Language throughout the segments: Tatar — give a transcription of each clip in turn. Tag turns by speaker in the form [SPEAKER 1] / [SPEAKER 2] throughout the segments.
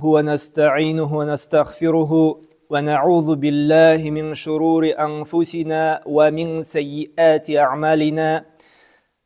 [SPEAKER 1] ونستعينه ونستغفره ونعوذ بالله من شرور أنفسنا ومن سيئات أعمالنا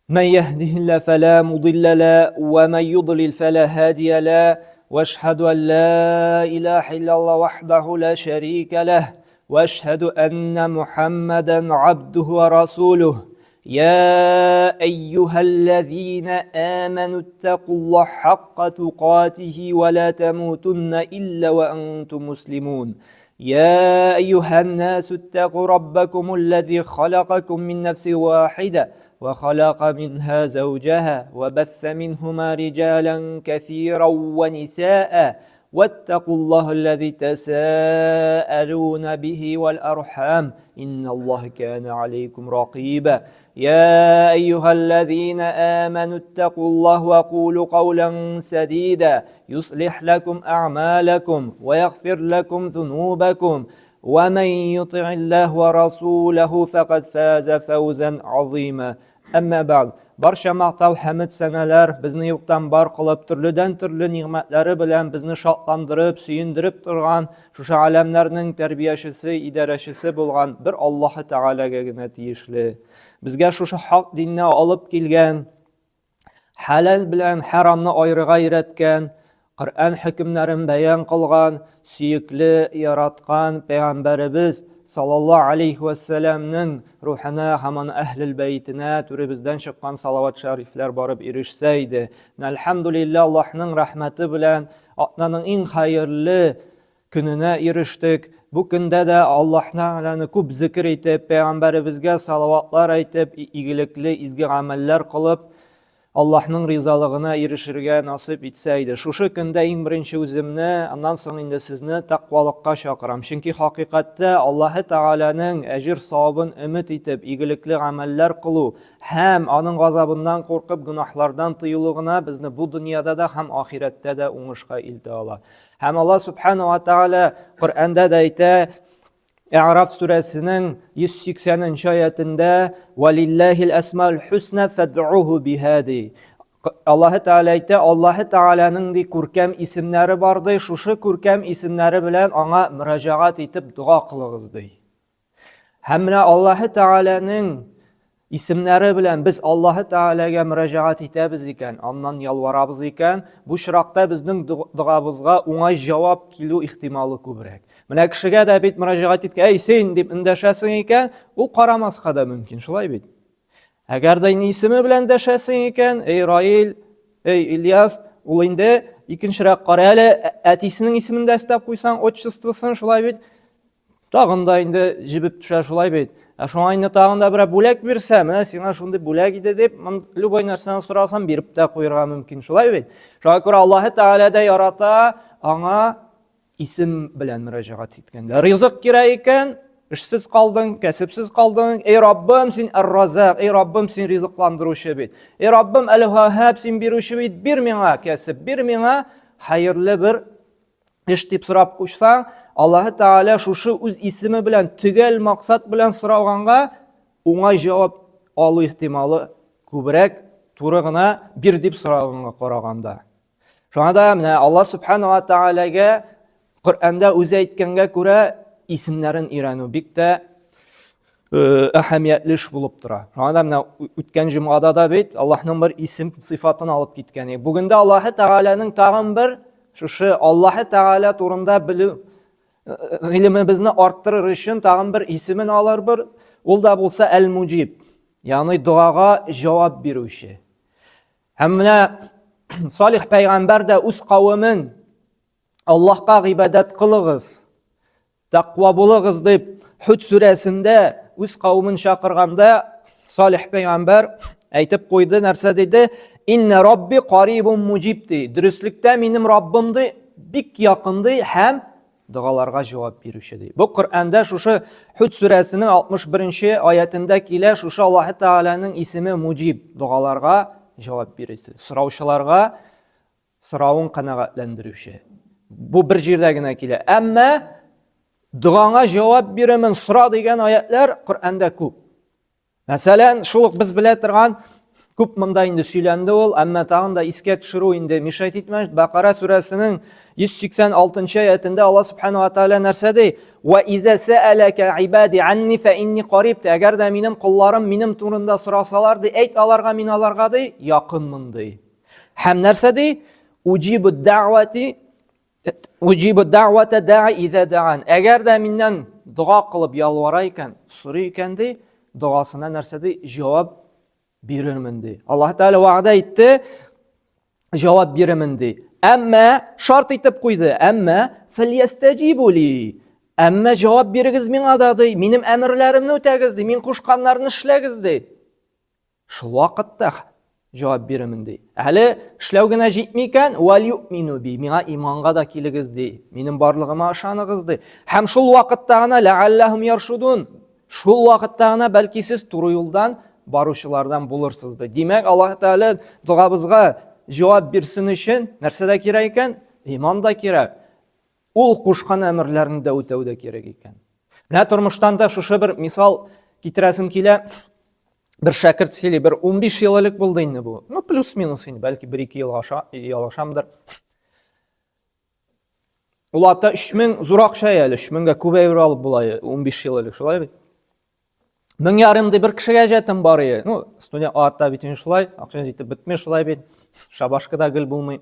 [SPEAKER 1] من يهده الله فلا مضل له ومن يضلل فلا هادي له واشهد أن لا إله إلا الله وحده لا شريك له واشهد أن محمدا عبده ورسوله يا أيها الذين آمنوا اتقوا الله حق تقاته ولا تموتن إلا وأنتم مسلمون يا أيها الناس اتقوا ربكم الذي خلقكم من نفس واحدة وخلق منها زوجها وبث منهما رجالا كثيرا ونساء واتقوا الله الذي تساءلون به والأرحام إن الله كان عليكم رقيبا يا أيها الذين آمنوا اتقوا الله وقولوا قولا سديدا يصلح لكم أعمالكم ويغفر لكم ذنوبكم ومن يطع الله ورسوله فقد فاز فوزا عظيما أما بعد Барча мактау, хәмед, сәнәләр безне юктан бар кылып, төрледән-төрле нигъмәтләре белән безне шатландырып, сөендереп торган, шушы аләмнәрнең тәрбиячесе, идарәчесе булган бер Аллаһы Тәгаләгә генә тиешле. Безгә шушы хак динне алып килгән, хәләл белән хәрамны аерырга өйрәткән, Коръән хөкемнәрен бәян кылган, сөекле, яраткан пәйгамбәребез саллаллаһу алейхи вә сәләмнең рухына һәм аның әһлел бәйтенә түребездән чыккан салават шәрифләр барып ирешсә иде. Әлхәмдулилла, Аллаһның рәхмәте белән атнаның иң хәерле көненә ирештек. Бу көндә дә Аллаһ Тәгаләне күп зикер итеп, пәйгамбәребезгә салаватлар әйтеп, игелекле изге гамәлләр кылып, Аллаһның ризалыгына ирешергә насыйп итсә иде. Шушы көндә иң беренче үземне, аннан соң инде сезне тәкъвалыкка чакырам. Чөнки хакыйкатьтә Аллаһы Тәгаләнең әҗер-савабын өмет итеп, игелекле гамәлләр кылу һәм аның газабыннан куркып, гөнаһлардан тыелу гына безне бу дөньяда да һәм ахирәттә дә уңышка илтә ала. Һәм Аллаһ Субхану ва Тәгалә Коръәндә дә әйтә, Әгъраф сүрәсенең 180 нче аятендә Валиллахил әсмаул хусна фад'уху биһа ди. Аллаһы Тәгалә әйтә, Аллаһы Тәгаләнең ди күркәм исемнәре бар ди, шушы күркәм исемнәре белән аңа мөрәҗәгать итеп дога кылыгыз ди. Һәм менә Аллаһы Тәгаләнең исемнәре белән без Аллаһы Тәгаләгә мөрәҗәгать итәбез икән, аннан ялварабыз икән, бу очракта безнең догабызга уңай җавап килү ихтималы күбрәк. Менә кешегә дә бит мөрәҗәгать иткән, әй син дип эндәшәсең икән, ул карамаска да мөмкин, шулай бит? Әгәр дә инде исеме белән дәшәсең икән, эй Раил, эй Ильяс, ул инде икенчерәк кара әле, әтисенең исемен дә өстәп куйсаң, отчествосын, шулай бит? Тагын да инде җебеп төшә шулай бит. Ә шуңа инде тагын да берәр бүләк бирсә, менә сиңа шундый бүләк иде дип, любой нәрсәне сорасам биреп тә куярга мөмкин, шулай бит? Шуңа күрә Аллаһы Тәгалә дә ярата аңа исем белән мөрәҗәгать иткәндә. Ризык кирәк икән, эшсез калдың, кәсепсез калдың. Эй Раббым, син Ар-Разак, эй Раббым, син ризыкландыручы бит. Эй Раббым, Әл-Ваһаб, син бирүче бит, бир миңа кәсеп, бир миңа хәерле бер эш дип сорап куйсаң, Аллаһы Тәгалә шушы үз исеме белән төгәл максат белән соралганга уңай җавап алу ихтималы күбрәк, туры гына бир дип сораганга караганда. Шуңа да менә Аллаһ Субхану ва Тәгаләгә Коръәндә үзе әйткәнгә күрә исемнәрен өйрәнү бик тә әһәмиятле эш булып тора. Шуңа да менә үткән җомгада да бит Аллаһның бер исем сыйфатын алып киткән идек. Бүген дә Аллаһы Тәгаләнең тагын бер шушы Аллаһы Тәгалә турында белү гыйлемебезне арттырыр өчен тагын бер исемен алырбыз. Ул да булса Әл-Муҗиб, ягъни догага җавап бирүче. Һәм менә Салих пәйгамбәр дә үз кавемен Аллаһка гыйбадәт кылыгыз, Тәкъва булыгыз дип Һуд сүрәсендә үз кавемен чакырганда Салих пәйгамбәр әйтеп куйды, нәрсә диде? Инна рабби карибун муҗиб ди. Дөреслектә минем Раббым ди, бик якын ди һәм догаларга җавап бирүче ди. Бу Коръәндә шушы Һуд сүрәсенең 61 аятендә килә, шушы Аллаһ Тәгаләнең исеме Муҗиб, догаларга җавап бирүче, сораучыларга Соравын канәгатьләндерүче. Бу бер җирдә генә килә. Әмма догаңа җавап бирәмен, сора дигән аятлар Коръәндә күп. Мәсәлән, шул ук без белә торган Күп монда инде сөйләнде ул, әмма тагын да искә төшерү инде мешать итмәс. Бакара сүрәсенең 186 аятендә Аллаһ субхану ва тааля нәрсә ди? Ва иза сәалака ибади анни фа инни кариб. Әгәр дә минем колларым минем турында сорасалар ди, әйт аларга мин аларга ди, якынмын ди. Һәм нәрсә ди? Уҗибу дәгъвати Уҗибу дәгъвата да'i иза даан. Әгәр дә миннән дога кылып ялвара икән, сорый икән ди, догасына нәрсә ди? Җавап бирермен ди. Аллаһ Тәгалә вәгъдә итте, җавап бирермен ди. Әмма шарт итеп куйды, әмма фәльястәҗибу ли. Әмма җавап бирегез миңа да ди, минем әмерләремне үтәгез ди, мин кушканнарны эшләгез ди. Шул вакытта җавап бирермен ди. Әле эшләү генә җитми икән, вәл юмину би, миңа иманга да килегез ди. Минем барлыгыма ышаныгыз ди. Һәм шул вакытта гына ләалләһум яршудун. Шул вакытта гына бәлки сез туры юлдан баручылардан булырсыз ди. Димәк, Аллаһ Тәгалә догабызга җавап бирсен өчен нәрсә дә кирәк икән? Иман да кирәк. Ул кушкан әмерләрне дә үтәү дә кирәк икән. Менә тормыштан да шушы бер мисал китерәсем килә. Бер шәкерт сөйли, бер 15 ел элек булды инде бу. Ну, плюс-минус инде, бәлки бер-ике ел аша, ялгышамдыр. Ул ата 3000 зур акча әле, 3000гә күп әйбер алып була 15 ел элек, шулай бит? 1500 ди бер кешегә җәтем бар иде. Ну, студент ата бит инде шулай, акча җитеп бетми шулай бит. Шабашка да гел булмый.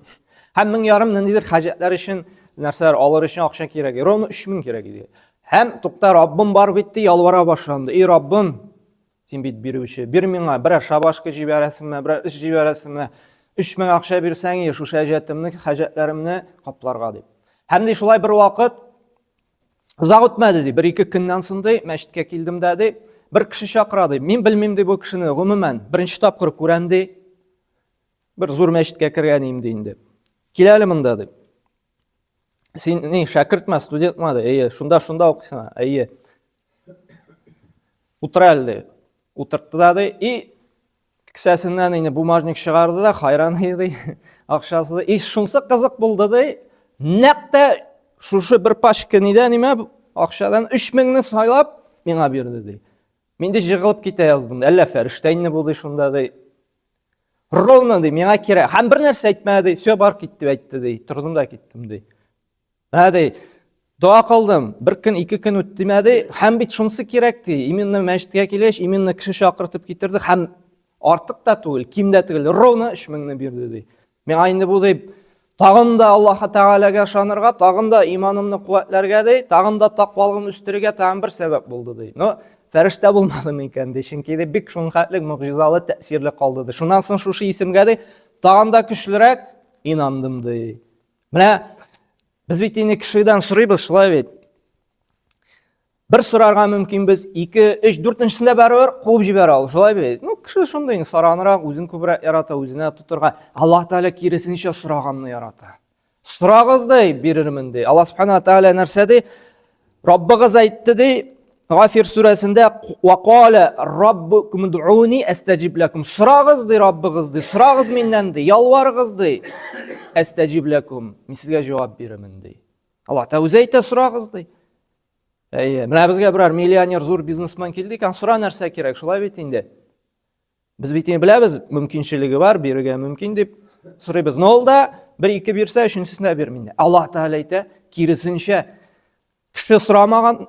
[SPEAKER 1] Һәм 1500 ниндидер хаҗәтләр өчен, нәрсәләр алыр өчен акча кирәк. Ровно 3000 кирәк иде. Һәм тукта Раббым бар бит ди, ялвара башланды. И Раббым, син бит бирүче, бир миңа, берәр шабашка җибәрәсеңме, берәр эш җибәрәсеңме? 3000 акча бирсәң, шушы хаҗәтемне, хаҗәтләремне капларга дип. Һәм ди шулай бер вакыт Озак үтмәде ди, бер-ике көннән соң ди, мәчеткә килдем дә ди, бер кеше чакыра ди. Мин белмим ди бу кешене, гомумән, беренче тапкыр күрәм ди. Бер зур мәчеткә кергән идем ди инде. Кил әле монда ди. Син ни, шәкертме, студентмы ди? Әйе, шунда-шунда укыйсың. Әйе. Утыр әле ди. Утыртты да ди. И Кесәсеннән инде бумажник чыгарды да, хайран ди, акчасы да. И шунсы кызык булды ди. Нәкъ тә шушы бер пачка нидән имә акчадан 3000-не сайлап миңа бирде ди. Мин дә җыгылып китә яздым. Әллә фәрештә инде бу ди шунда ди. Ровно ди, миңа кирәк. Һәм бер нәрсә әйтмәде ди. Все, бар кит дип әйтте ди. Тордым да киттем ди. Менә ди, дога кылдым, бер көн, ике көн үтте мә ди, һәм бит шунысы кирәк ди, именно мәчеткә килгәч, именно кеше чакыртып китерде, һәм артык та түгел, ким дә түгел, ровно 3000-не бирде ди. Миңа инде бу ди, тагын да Аллаһ Тәгаләгә ышанырга, тагын да иманымны куәтләргә ди, тагын да таквалыгымны үстерергә тагын бер сәбәп булды ди. Но фәрештә булмады микән ди, чөнки ди бик шунхәтлек могҗизалы тәэсирле калды ди. Шуннан соң шушы исемгә ди, тагын да көчлерәк инандым ди. Менә без бит инде кешедән сорыйбыз, шулай бит. Бер сорарга мөмкин без, ике, өч, дүртенчесендә барыбер куып җибәрә ул, шулай бит. Ну, кеше шундый инде саранрак, үзен күбрәк ярата, үзенә тотырга. Аллаһ Тәгалә киресенчә сораганны ярата. Сорагыз ди, бирермен ди. Аллаһ Субхана Тәгалә нәрсә ди? Раббыгыз әйтте ди, Гафир сүрәсендә ва кала раббукум удуни астаҗиб лакум. Сорагыз ди Раббыгыз ди, сорагыз миннән ди, ялварыгыз ди. Астаҗиб лакум. Мин сезгә җавап бирермен ди. Аллаһ та үзе әйтә сорагыз ди. Әйе, менә безгә берәр миллионер, зур бизнесмен килде икән, сора нәрсә кирәк, шулай бит инде. Без бит инде беләбез, мөмкинчелеге бар, бирергә мөмкин дип сорыйбыз. Но ул да бер-ике бирсә, өченчесен дә бирми. Аллаһ Тәгалә әйтә, киресенчә, кеше сорамаган,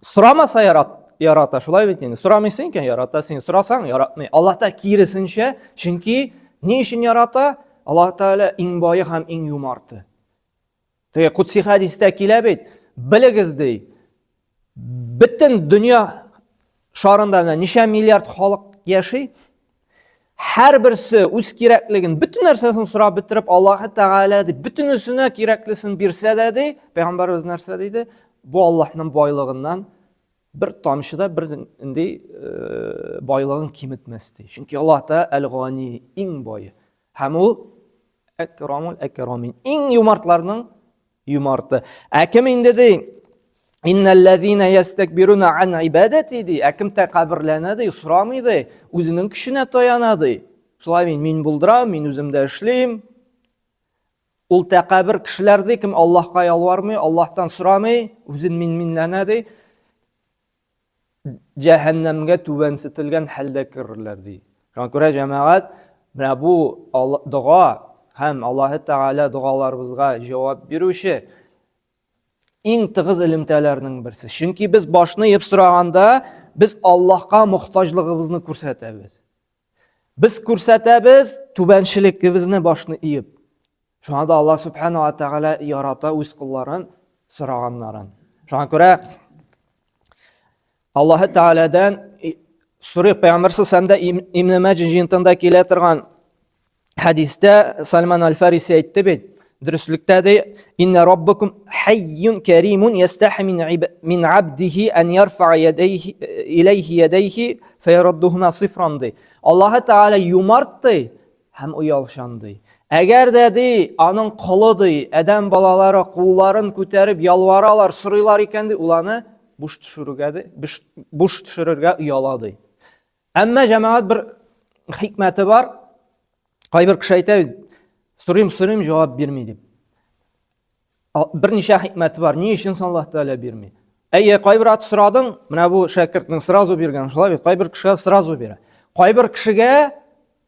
[SPEAKER 1] сорамаса ярат, ярата, шулай бит инде. Сорамыйсың икән, ярата син. Сорасаң, яратмый. Аллаһ та киресенчә, чөнки ни өчен ярата? Аллаһ Тәгалә иң бае һәм иң юмарты. Теге кутси хәдистә килә бит, белегез ди, бөтен дөнья шарында менә ничә миллиард халык яши, һәрберсе үз кирәклеген, бөтен нәрсәсен сорап бетереп, Аллаһ Тәгалә ди, бөтенесенә кирәклесен бирсә дә ди, пәйгамбәребез нәрсә диде? Бу Аллаһның байлыгыннан бер тамчы да бер нинди э, байлыгын киметмәс ди. Чөнки Аллаһ Тәгалә әл-Гани, иң бае. Һәм ул әкрамул әкрамин, иң юмартларның юмарты. Ә кем инде ди? Иннәлләзина ястәкбируна ан ибадати ди. Ә кем тәкәбберләнә ди, сорамый ди, үзенең көченә таяна ди. Шулай мин, мин булдырам, мин үзем дә эшлим. Ул тәкәббер кешеләр ди, кем Аллаһка ялвармый, Аллаһтан сорамый, үзен мин-минләнә ди. Җәһәннәмгә түбәнсетелгән хәлдә керерләр ди. Шуңа күрә җәмәгать, менә бу дога һәм Аллаһы Тәгалә догаларыбызга җавап бирүче иң тыгыз элемтәләрнең берсе. Чөнки без башны иеп сораганда, без Аллаһка мохтаҗлыгыбызны күрсәтәбез. Без күрсәтәбез түбәнчелегебезне башны иеп. Шуңа да Аллаһ Субхану ва Тәгалә ярата үз колларын сораганнарын. Шуңа күрә Аллаһы Тәгаләдән сорый Пәйгамбәр саллаллаху алейһи Ибн Маҗа җыентында килә торган хәдистә Сальман аль-Фариси әйтте бит, дөреслектә ди, инна раббакум хайюн каримун ястахи мин абдихи ан ярфа ядайхи илейхи ядайхи фаяруддухума сифран ди. Аллаһы Тәгалә юмарт ди, һәм оялчан ди. Әгәр дә ди, аның колы ди, адәм балалары кулларын күтәреп ялваралар, сорыйлар икән ди, ул аны буш төшерергә ди, буш төшерергә ояла ди. Әмма җәмәгать бер хикмәте бар. Кайбер кеше әйтә, сорыйм, сорыйм, җавап бирми дип. Берничә хикмәте бар. Ни өчен соң Аллаһ Тәгалә бирми? Әйе, кайбер ат сорадың, менә бу шәкертнең сразу биргән, шулай бит, кайбер кешегә сразу бирә. Кайбер кешегә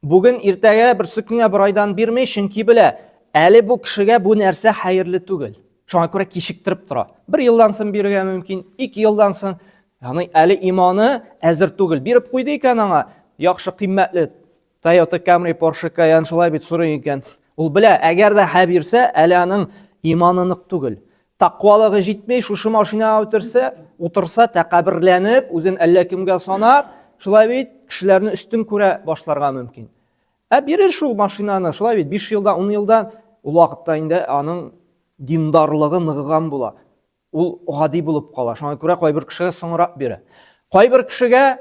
[SPEAKER 1] бүген, иртәгә, берсе көнгә, бер айдан бирми, чөнки белә, әле бу кешегә бу нәрсә хәерле түгел. Шуңа күрә кичектереп тора. Бер елдан соң бирергә мөмкин, ике елдан соң. Ягъни әле иманы әзер түгел. Биреп куйды икән аңа, яхшы кыйммәтле Toyota Camry, Porsche Cayenne шулай бит сорый икән. Ул белә, әгәр дә хә бирсә, әле аның иманы нык түгел. Тәкъвалыгы җитми, шушы машинага үтерсә, утырса, тәкәбберләнеп, үзен әллә кемгә санап, шулай бит, кешеләрне өстен күрә башларга мөмкин. Ә бирер шул машинаны, шулай бит, 5 елдан, 10 елдан, ул вакытта инде аның диндарлыгы ныгыган була. Ул гади булып кала. Шуңа күрә кайбер кешегә соңрак бирә. Кайбер кешегә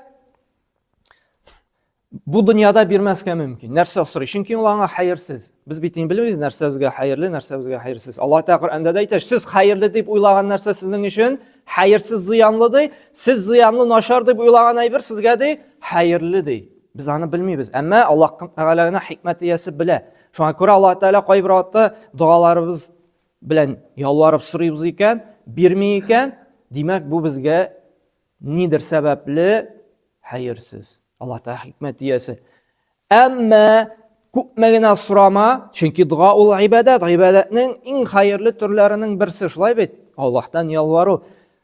[SPEAKER 1] бу дөньяда бирмәскә мөмкин. Нәрсә сорый? Чөнки ул аңа хәерсез. Без бит инде белмибез, нәрсә безгә хәерле, нәрсә безгә хәерсез. Аллаһ Тәгалә Коръәндә дә әйтә, сез хәерле дип уйлаган нәрсә сезнең өчен хәерсез, зыянлы ди. Сез зыянлы, начар дип уйлаган әйбер сезгә ди хәерле ди. Без аны белмибез. Әмма Аллаһ Тәгалә генә хикмәт иясе белә. Шуңа күрә Аллаһ Тәгалә кайбер вакытта догаларыбыз белән ялварып сорыйбыз икән, бирми икән, димәк, бу безгә нидер сәбәпле хәерсез. Аллаһ Тәгалә хикмәт иясе. Әмма күпме генә сорама, чөнки дога ул гыйбадәт, гыйбадәтнең иң хәерле төрләренең берсе, шулай бит? Аллаһтан ялвару.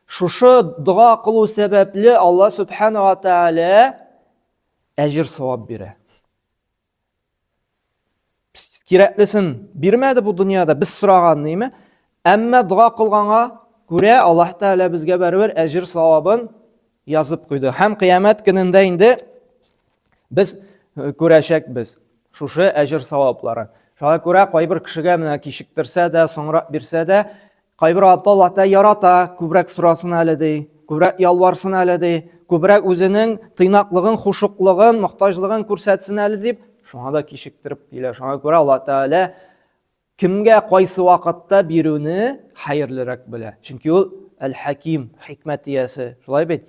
[SPEAKER 1] Шушы дога кылу сәбәпле Аллаһ Субхану ва Тәгалә әҗер савап бирә. Кирәклесен бирмәде бу дөньяда, без сораган ниме? Әмма дога кылганга күрә Аллаһ Тәгалә безгә барыбер әҗер савабын язып куйды. Һәм кыямәт көнендә инде без э, күрәчәкбез шушы әҗер савапларын. Шуңа күрә кайбер кешегә менә кичектерсә дә, соңрак бирсә дә, Кайбер ата Аллаһ Тәгалә ярата, күбрәк сорасын әле ди, күбрәк ялварсын әле ди, күбрәк үзенең тыйнаклыгын, хушуклыгын, мохтаҗлыгын күрсәтсен әле дип, шуңа да кичектереп килә. Шуңа күрә Аллаһ Тәгалә кемгә кайсы вакытта бирүне хәерлерәк белә. Чөнки ул Әл-Хаким, хикмәт иясе. Шулай бит?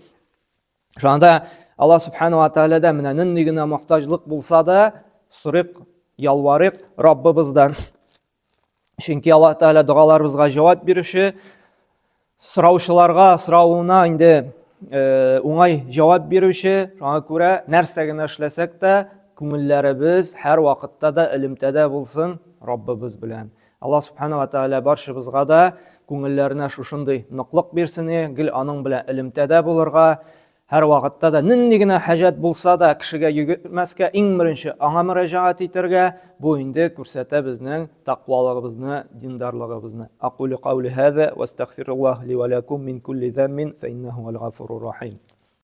[SPEAKER 1] Шуңа да Аллаһ Субхану ва Тәгаләдә менә нинди генә мохтаҗлык булса да, сорыйк, ялварыйк Раббыбыздан. Чөнки Аллаһ Тәгалә догаларыбызга җавап бирүче, сораучыларга соравына инде э, уңай җавап бирүче. Шуңа күрә нәрсә генә эшләсәк тә, күңелләребез һәр вакытта да элемтәдә булсын Раббыбыз белән. Аллаһ Субхану ва Тәгалә барчыбызга да күңелләренә шушындый ныклык бирсен, гел аның белән элемтәдә булырга, Һәрвакытта да нинди генә хаҗәт булса да кешегә йөгермәскә, иң беренче аңа мөрәҗәгать итәргә, бу инде күрсәтә безнең тәкъвалыгыбызны, диндарлыгыбызны. Акулю каули һаза ва астагфируллаһ ли ва лакум мин кулли заммин фа иннаху гафурур рахим.